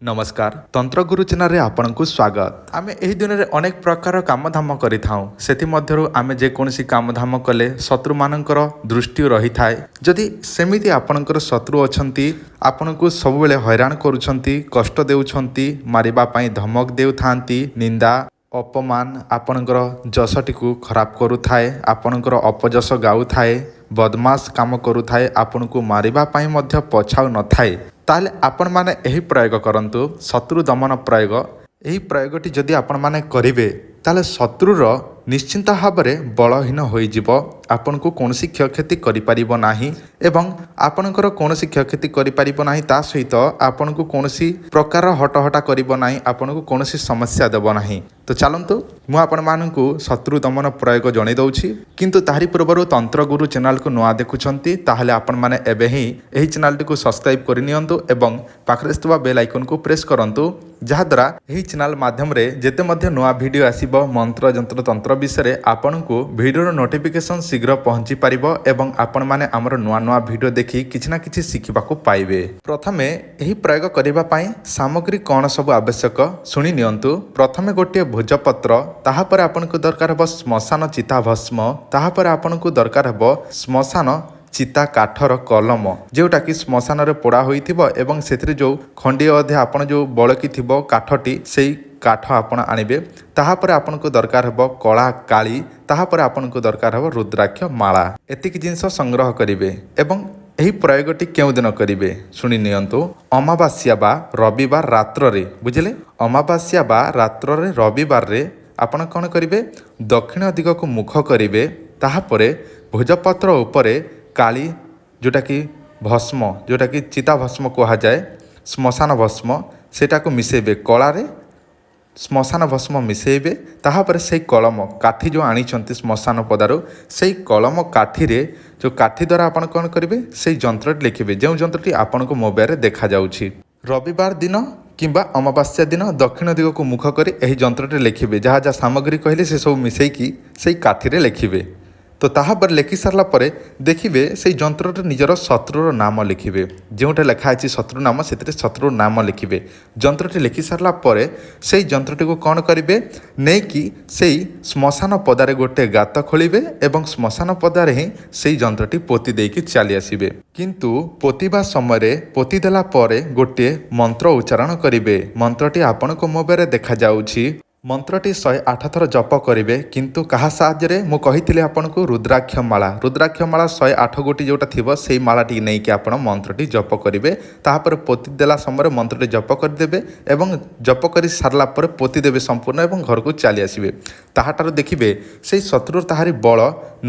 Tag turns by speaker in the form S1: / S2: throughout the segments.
S1: ନମସ୍କାର, ତନ୍ତ୍ରଗୁରୁ ଚ୍ୟାନେଲରେ ଆପଣଙ୍କୁ ସ୍ୱାଗତ। ଆମେ ଏହି ଦିନରେ ଅନେକ ପ୍ରକାର କାମଧାମ କରିଥାଉ। ସେଥିମଧ୍ୟରୁ ଆମେ ଯେକୌଣସି କାମଧାମ କଲେ ଶତ୍ରୁମାନଙ୍କର ଦୃଷ୍ଟି ରହିଥାଏ। ଯଦି ସେମିତି ଆପଣଙ୍କର ଶତ୍ରୁ ଅଛନ୍ତି, ଆପଣଙ୍କୁ ସବୁବେଳେ ହଇରାଣ କରୁଛନ୍ତି, କଷ୍ଟ ଦେଉଛନ୍ତି, ମାରିବା ପାଇଁ ଧମକ ଦେଉଥାନ୍ତି, ନିନ୍ଦା ଅପମାନ, ଆପଣଙ୍କର ଯଶଟିକୁ ଖରାପ କରୁଥାଏ, ଆପଣଙ୍କର ଅପଯଶ ଗାଉଥାଏ, ବଦମାସ କାମ କରୁଥାଏ, ଆପଣଙ୍କୁ ମାରିବା ପାଇଁ ମଧ୍ୟ ପଛାଉ ନଥାଏ, ତାହେଲେ ଆପଣମାନେ ଏହି ପ୍ରୟୋଗ କରନ୍ତୁ, ଶତ୍ରୁ ଦମନ ପ୍ରୟୋଗ। ଏହି ପ୍ରୟୋଗଟି ଯଦି ଆପଣମାନେ କରିବେ, ତାହେଲେ ଶତ୍ରୁର ନିଶ୍ଚିନ୍ତ ଭାବରେ ବଳହୀନ ହୋଇଯିବ, ଆପଣଙ୍କୁ କୌଣସି କ୍ଷୟକ୍ଷତି କରିପାରିବ ନାହିଁ ଏବଂ ଆପଣଙ୍କର କୌଣସି କ୍ଷୟକ୍ଷତି କରିପାରିବ ନାହିଁ। ତା ସହିତ ଆପଣଙ୍କୁ କୌଣସି ପ୍ରକାର ହଟହଟା କରିବ ନାହିଁ, ଆପଣଙ୍କୁ କୌଣସି ସମସ୍ୟା ଦେବ ନାହିଁ। ତ ଚାଲନ୍ତୁ, ମୁଁ ଆପଣମାନଙ୍କୁ ଶତ୍ରୁ ଦମନ ପ୍ରୟୋଗ ଜଣାଇ ଦେଉଛି। କିନ୍ତୁ ତାହାରି ପୂର୍ବରୁ ତନ୍ତ୍ରଗୁରୁ ଚ୍ୟାନେଲକୁ ନୂଆ ଦେଖୁଛନ୍ତି, ତାହେଲେ ଆପଣମାନେ ଏବେ ହିଁ ଏହି ଚ୍ୟାନେଲଟିକୁ ସବସ୍କ୍ରାଇବ୍ କରିନିଅନ୍ତୁ ଏବଂ ପାଖରେ ଥିବା ବେଲ୍ ଆଇକନ୍କୁ ପ୍ରେସ୍ କରନ୍ତୁ, ଯାହାଦ୍ୱାରା ଏହି ଚ୍ୟାନେଲ ମାଧ୍ୟମରେ ଯେତେ ମଧ୍ୟ ନୂଆ ଭିଡ଼ିଓ ଆସିବ ମନ୍ତ୍ର, ଯନ୍ତ୍ର, ତନ୍ତ୍ର ବିଷୟରେ, ଆପଣଙ୍କୁ ଭିଡ଼ିଓର ନୋଟିଫିକେସନ୍ ଶୀଘ୍ର ପହଞ୍ଚି ପାରିବ ଏବଂ ଆପଣମାନେ ଆମର ନୂଆ ନୂଆ ଭିଡ଼ିଓ ଦେଖି କିଛି ନା କିଛି ଶିଖିବାକୁ ପାଇବେ। ପ୍ରଥମେ ଏହି ପ୍ରୟୋଗ କରିବା ପାଇଁ ସାମଗ୍ରୀ କ'ଣ ସବୁ ଆବଶ୍ୟକ ଶୁଣି ନିଅନ୍ତୁ। ପ୍ରଥମେ ଗୋଟିଏ ଭୋଜପତ୍ର, ତାହାପରେ ଆପଣଙ୍କୁ ଦରକାର ହେବ ଶ୍ମଶାନ ଚିତା ଭସ୍ମ, ତାହାପରେ ଆପଣଙ୍କୁ ଦରକାର ହେବ ଶ୍ମଶାନ ଚିତା କାଠର କଲମ, ଯେଉଁଟାକି ଶ୍ମଶାନରେ ପୋଡ଼ା ହୋଇଥିବ ଏବଂ ସେଥିରେ ଯେଉଁ ଖଣ୍ଡିଏ ଅଧେ ଆପଣ ଯେଉଁ ବଳକି ଥିବ କାଠଟି, ସେଇ କାଠ ଆପଣ ଆଣିବେ। ତାହାପରେ ଆପଣଙ୍କୁ ଦରକାର ହେବ କଳା କାଳି, ତାହାପରେ ଆପଣଙ୍କୁ ଦରକାର ହେବ ରୁଦ୍ରାକ୍ଷ ମାଳା। ଏତିକି ଜିନିଷ ସଂଗ୍ରହ କରିବେ ଏବଂ ଏହି ପ୍ରୟୋଗଟି କେଉଁ ଦିନ କରିବେ ଶୁଣି ନିଅନ୍ତୁ। ଅମାବାସ୍ୟା ବା ରବିବାର ରାତ୍ରରେ, ବୁଝିଲେ? ଅମାବାସ୍ୟା ବା ରାତ୍ରରେ ରବିବାରରେ ଆପଣ କ'ଣ କରିବେ? ଦକ୍ଷିଣ ଦିଗକୁ ମୁଖ କରିବେ। ତାହାପରେ ଭୋଜପତ୍ର ଉପରେ କାଳି, ଯେଉଁଟାକି ଭସ୍ମ, ଯେଉଁଟାକି ଚିତା ଭସ୍ମ କୁହାଯାଏ, ଶ୍ମଶାନ ଭସ୍ମ, ସେଇଟାକୁ ମିଶାଇବେ। କଳାରେ ଶ୍ମଶାନ ଭସ୍ମ ମିଶାଇବେ। ତାହାପରେ ସେଇ କଲମ କାଠି ଯେଉଁ ଆଣିଛନ୍ତି ଶ୍ମଶାନ ପଦାରୁ, ସେଇ କଲମ କାଠିରେ, ଯେଉଁ କାଠି ଦ୍ୱାରା ଆପଣ କ'ଣ କରିବେ? ସେଇ ଯନ୍ତ୍ରଟି ଲେଖିବେ, ଯେଉଁ ଯନ୍ତ୍ରଟି ଆପଣଙ୍କୁ ମୋବାଇଲରେ ଦେଖାଯାଉଛି। ରବିବାର ଦିନ କିମ୍ବା ଅମାବାସ୍ୟା ଦିନ ଦକ୍ଷିଣ ଦିଗକୁ ମୁଖ କରି ଏହି ଯନ୍ତ୍ରଟି ଲେଖିବେ। ଯାହା ଯାହା ସାମଗ୍ରୀ କହିଲେ, ସେସବୁ ମିଶାଇକି ସେଇ କାଠିରେ ଲେଖିବେ। ତ ତାହାପରେ ଲେଖି ସାରିଲା ପରେ ଦେଖିବେ, ସେଇ ଯନ୍ତ୍ରରେ ନିଜର ଶତ୍ରୁର ନାମ ଲେଖିବେ। ଯେଉଁଟା ଲେଖା ହେଇଛି ଶତ୍ରୁ ନାମ, ସେଥିରେ ଶତ୍ରୁ ନାମ ଲେଖିବେ। ଯନ୍ତ୍ରଟି ଲେଖି ସାରିଲା ପରେ ସେଇ ଯନ୍ତ୍ରଟିକୁ କ'ଣ କରିବେ? ନେଇକି ସେଇ ଶ୍ମଶାନ ପଦାରେ ଗୋଟେ ଗାତ ଖୋଳିବେ ଏବଂ ଶ୍ମଶାନ ପଦାରେ ହିଁ ସେଇ ଯନ୍ତ୍ରଟି ପୋତି ଦେଇକି ଚାଲି ଆସିବେ। କିନ୍ତୁ ପୋତିବା ସମୟରେ, ପୋତି ଦେଲା ପରେ ଗୋଟିଏ ମନ୍ତ୍ର ଉଚ୍ଚାରଣ କରିବେ। ମନ୍ତ୍ରଟି ଆପଣଙ୍କ ମୋବାଇଲରେ ଦେଖାଯାଉଛି। ମନ୍ତ୍ରଟି 108 ଥର ଜପ କରିବେ। କିନ୍ତୁ କାହା ସାହାଯ୍ୟରେ? ମୁଁ କହିଥିଲି ଆପଣଙ୍କୁ ରୁଦ୍ରାକ୍ଷ ମାଳା। ରୁଦ୍ରାକ୍ଷ ମାଳା 108 ଗୋଟି ଯେଉଁଟା ଥିବ, ସେଇ ମାଳାଟି ନେଇକି ଆପଣ ମନ୍ତ୍ରଟି ଜପ କରିବେ। ତାହାପରେ ପୋତି ଦେଲା ସମୟରେ ମନ୍ତ୍ରଟି ଜପ କରିଦେବେ ଏବଂ ଜପ କରି ସାରିଲା ପରେ ପୋତି ଦେବେ ସମ୍ପୂର୍ଣ୍ଣ ଏବଂ ଘରକୁ ଚାଲି ଆସିବେ। ତାହାଠାରୁ ଦେଖିବେ, ସେଇ ଶତ୍ରୁର ତାହାରି ବଳ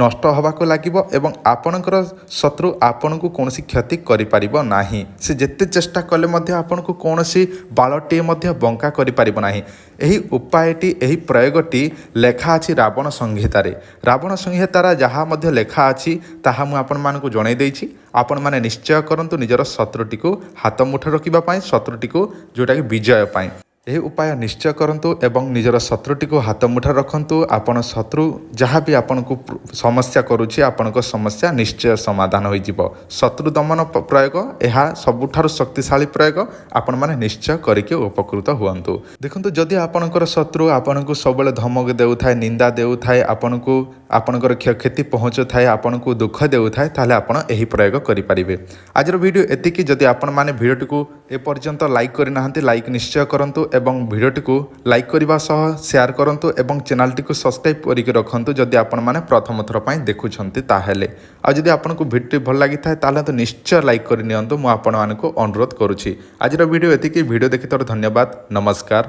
S1: ନଷ୍ଟ ହେବାକୁ ଲାଗିବ ଏବଂ ଆପଣଙ୍କର ଶତ୍ରୁ ଆପଣଙ୍କୁ କୌଣସି କ୍ଷତି କରିପାରିବ ନାହିଁ। ସେ ଯେତେ ଚେଷ୍ଟା କଲେ ମଧ୍ୟ ଆପଣଙ୍କୁ କୌଣସି ବାଳଟିଏ ମଧ୍ୟ ବଙ୍କା କରିପାରିବ ନାହିଁ। ଏହି ଉପାୟଟି, ଏହି ପ୍ରୟୋଗଟି ଲେଖା ଅଛି ରାବଣ ସଂହିତାରେ। ରାବଣ ସଂହିତାର ଯାହା ମଧ୍ୟ ଲେଖା ଅଛି, ତାହା ମୁଁ ଆପଣମାନଙ୍କୁ ଜଣାଇ ଦେଇଛି। ଆପଣମାନେ ନିଶ୍ଚୟ କରନ୍ତୁ ନିଜର ଶତ୍ରୁଟିକୁ ହାତ ମୁଠା ରଖିବା ପାଇଁ, ଶତ୍ରୁଟିକୁ ଯେଉଁଟାକି ବିଜୟ ପାଇଁ। ଏହି ଉପାୟ ନିଶ୍ଚୟ କରନ୍ତୁ ଏବଂ ନିଜର ଶତ୍ରୁଟିକୁ ହାତ ମୁଠା ରଖନ୍ତୁ। ଆପଣ ଶତ୍ରୁ ଯାହା ବି ଆପଣଙ୍କୁ ସମସ୍ୟା କରୁଛି, ଆପଣଙ୍କ ସମସ୍ୟା ନିଶ୍ଚୟ ସମାଧାନ ହୋଇଯିବ। ଶତ୍ରୁ ଦମନ ପ୍ରୟୋଗ ଏହା ସବୁଠାରୁ ଶକ୍ତିଶାଳୀ ପ୍ରୟୋଗ। ଆପଣମାନେ ନିଶ୍ଚୟ କରିକି ଉପକୃତ ହୁଅନ୍ତୁ। ଦେଖନ୍ତୁ, ଯଦି ଆପଣଙ୍କର ଶତ୍ରୁ ଆପଣଙ୍କୁ ସବୁବେଳେ ଧମକ ଦେଉଥାଏ, ନିନ୍ଦା ଦେଉଥାଏ, ଆପଣଙ୍କୁ ଆପଣଙ୍କର କ୍ଷୟକ୍ଷତି ପହଞ୍ଚୁଥାଏ, ଆପଣଙ୍କୁ ଦୁଃଖ ଦେଉଥାଏ, ତାହେଲେ ଆପଣ ଏହି ପ୍ରୟୋଗ କରିପାରିବେ। ଆଜିର ଭିଡ଼ିଓ ଏତିକି। ଯଦି ଆପଣମାନେ ଭିଡ଼ିଓଟିକୁ ଏପର୍ଯ୍ୟନ୍ତ ଲାଇକ୍ କରିନାହାନ୍ତି, ଲାଇକ୍ ନିଶ୍ଚୟ କରନ୍ତୁ ଏବଂ ଭିଡ଼ିଓଟିକୁ ଲାଇକ୍ କରିବା ସହ ସେୟାର କରନ୍ତୁ ଏବଂ ଚ୍ୟାନେଲଟିକୁ ସବସ୍କ୍ରାଇବ୍ କରିକି ରଖନ୍ତୁ, ଯଦି ଆପଣମାନେ ପ୍ରଥମ ଥର ପାଇଁ ଦେଖୁଛନ୍ତି ତାହେଲେ। ଆଉ ଯଦି ଆପଣଙ୍କୁ ଭିଡ଼ିଓଟି ଭଲ ଲାଗିଥାଏ, ତାହେଲେ ତ ନିଶ୍ଚୟ ଲାଇକ୍ କରିନିଅନ୍ତୁ, ମୁଁ ଆପଣମାନଙ୍କୁ ଅନୁରୋଧ କରୁଛି। ଆଜିର ଭିଡ଼ିଓ ଏତିକି। ଭିଡ଼ିଓ ଦେଖିଥିବାରୁ ଧନ୍ୟବାଦ। ନମସ୍କାର।